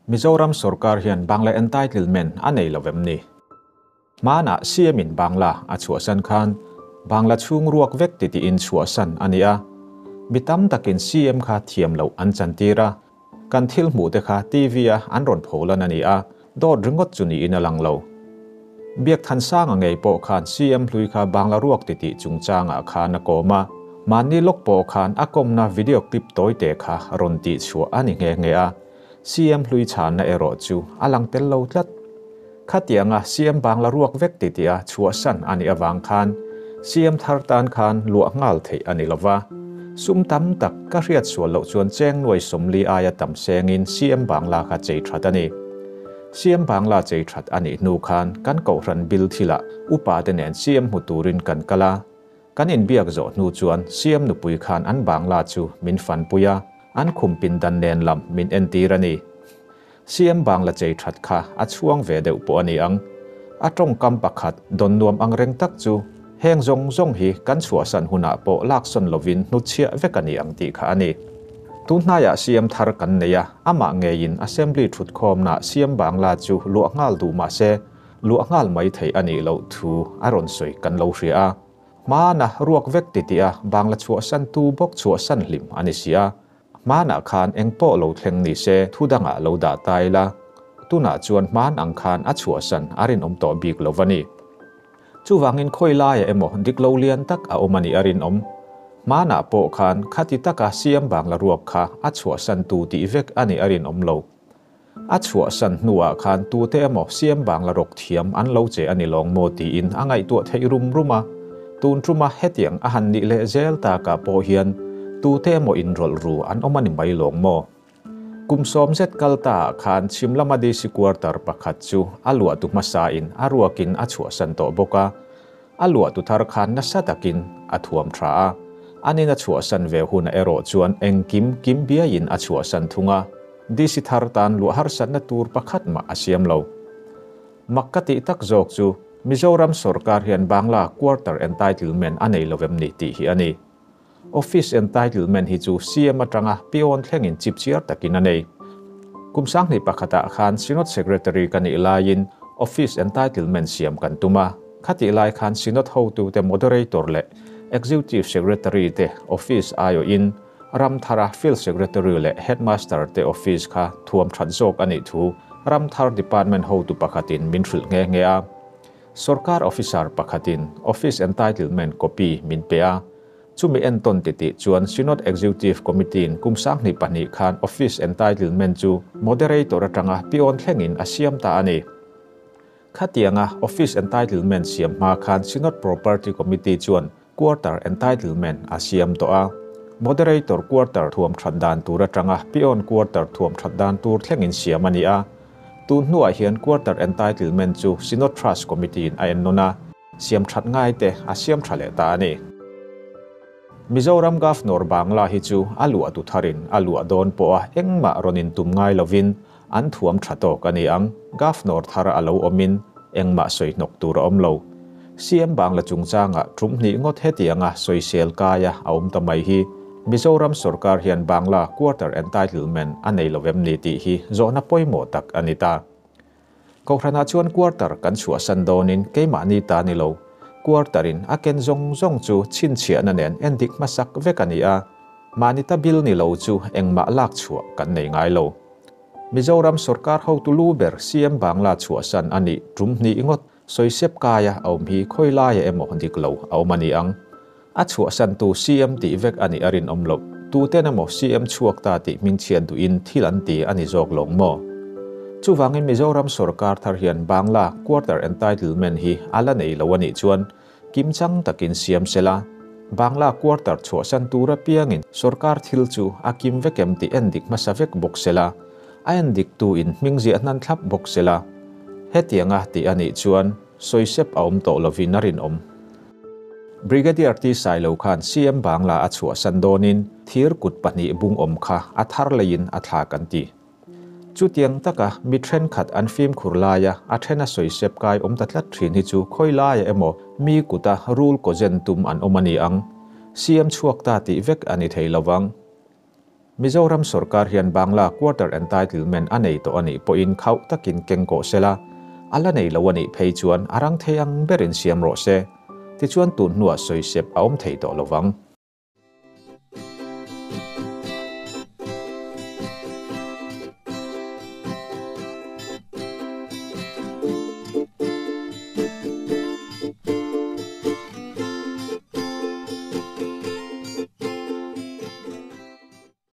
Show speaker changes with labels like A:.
A: Mizoram sorkar hian Bangla entitlement a nei lo vem ni? Hmanah CM in Bangla a chhuahsan khan Bangla chhung ruak vek ti tiin chhuahsan a ni a. Mi tam takin CM kha thiam loh an chantir a. Kan thil hmuh te kha TV a an rawn pholan a ni a, dawt ringawt chu niin a lang lo. Biakthansanga ngei pawh khan CM hlui kha Bangla ruak ti tih chungchangah khan a kawm a. Mahni lawk pawh khan a kawmna video clip tawite kha rawn tihchhuah a ni nghe nghe a. CM hlui chhanna erawh chu a lang tel lo tlat. Khatianga CM Bangla ruak vek ti tia chhuahsan a nih avang khan CM thar tan khan luah nghal theih a ni lova. Sum tam tak ka hriat sual loh chuan cheng nuai 40 aia tam sengin CM Bangla kha chei that a ni. CM Bangla chei that a nih hnu khan kan kohhran bil thilah upa te nen CM hmu turin kan kal a. Kan inbiak zawh hnu chuan CM nupui khan an Bangla chu min fanpui a, an khum pindan nen lam min entir a ni. CM Bangla chei that kha a chhuang ve deuh pawh a ni ang. A tawngkam pakhat dawn nuam ang reng tak chu heng zawng zawng hi kan chhuahsan hunah pawh laksawn lovin hnutchhiah vek a ni ang tih kha a ni. Tunhnaiah CM thar kan nei a, amah ngeiin Assembly thutkhawmnah CM Bangla chu luah nghal duh mah se, luah nghal mai theih a nih loh thu a rawn sawi kan lo hria a. Hmana ruak vek ti tih a Bangla chhuahsan tu bawk chhuahsan hlim a ni si a. Hmanah khan eng pawh lo thleng ni se thu dangah lo dah ta ila. Tunah chuan hman ang khan a chhuahsan a rinawm tawh bik lo va ni. Chuvangin khawi laiah emaw dik lo lian tak a awm a nih a rinawm. Hmanah pawh khan khati taka CM Bangla ruak kha a chhuahsan tu tih vek a nih a rinawm lo. A chhuahsan hnuah khan tute emaw CM Bangla rawk thiam an lo che a ni lawng maw tiin a ngaihtuah theih rum rum a. Tun tuma hetiang a han nih leh zel takah pawh hian tute emaw inrawlh ru an awm a ni mai lawng maw? Kum 10 zet kal taah khan chhim lama DC quarter pakhat chu a luahtu hmasain a ruakin a chhuahsan tawh bawk a. A luahtu thar khan nasa takin a thuam tha a. Anin a chhuahsan ve hun erawh chuan engkim kim biaiin a chhuahsan thung a. DC thar tan luah harsatna tur pakhat mah a siam lo. Mak ka tih tak zawk chu Mizoram sorkar hian Bangla quarter entitlement a nei lovem ni tih hi a ni. Office entitlement hi chu CM atanga peon thlengin chipchiar takin a nei. Kum 2001ah khan Synod Secretary ka nih laiin Office entitlement siam kan tum a. Khatih lai khan Synod hotute Moderator leh Executive Secretary te office aiawhin Ramthara Field Secretary leh Headmaster te office kha thuam that zawk a nih thu Ramthar Department hotu pakhatin min hrilh nghe nghe a. Sorkar officer pakhatin office entitlement copy min pe a. Chumi entawn ti tih chuan Synod Executive Committee-in kum 2002 khan office entitlement chu Moderator atanga peon thlengin a siam ta a ni. Khatianga office entitlement siam hma khan Synod Property Committee chuan quarter entitlement a siam tawh a. Moderator quarter thuam that dan tur atanga peon quarter thuam that dan tur thlengin siam a ni a. Tun hnuah hian quarter entitlement chu Synod Trust Committee-in a ennawn a, siam that ngai te a siam tha leh ta a ni. Mizoram Governor Bangla hi chu a luah tu tharin a luah dawn pawh a engmah rawnin tum ngai lovin an thuam tha tawk a ni ang. Governor thar a lo awmin engmah sawi hnawk tur a awm lo. CM Bangla chungchanga tum hnih ngawt hetianga sawisel kaia a awm ta mai hi Mizoram sorkar hian Bangla quarter entitlement a nei lovem ni tih hi zawhna pawimawh tak a ni ta. Kohhranah chuan quarter kan chhuahsan dawnin keimah ni ta ni lo. Quarterin a ken zawng zawng chu chhinchhiahna nen endik hmasak vek a ni a. Mahni ta bil ni lo chu engmah lak chhuah kan nei ngai lo. Mizoram sorkar hotu lu ber CM Bangla chhuahsan a nih tum hnih ngawt sawisep kaia a awm hi khawi laia emaw dik lo a awm a ni ang. A chhuahsan tu CM tih vek a nih a rinawm lo. Tuten emaw CM chhuak ta tih hmingchhiat duhin thil an ti a ni zawk lawng maw? Chuvangin Mizoram sorkar thar hian Bangla quarter entitlement hi a la nei lo a nih chuan kimchang takin siam sela. Bangla quarter chhuahsan tura piangin sorkar thil chu a kim vekem tih endik hmasa vek bawk sela. A endik tu in hmingziah hnan thlap bawk sela. Hetianga tih a nih chuan sawisep a awm tawh lovin a rinawm. Brigadier T Sailo khan CM Bangla a chhuahsan dawnin thir kut pahnih bung awm kha a thar leiin a thla kan ti. Chutiang taka mi then khat an fim khur laia a then a sawisep kai awm ta tlat thin hi chu khawi laia emaw mi kuta rul ko zen tum an awm a ni ang. CM chhuak ta tih vek a ni thei lovang. Mizoram sorkar hian Bangla quarter entitlement a nei tawh a nih pawhin khauh takin kengkawh sela, a la nei lo a nih phei chuan a rang thei ang berin siam rawh se. Tichuan tun hnuah sawisep a awm thei tawh lovang.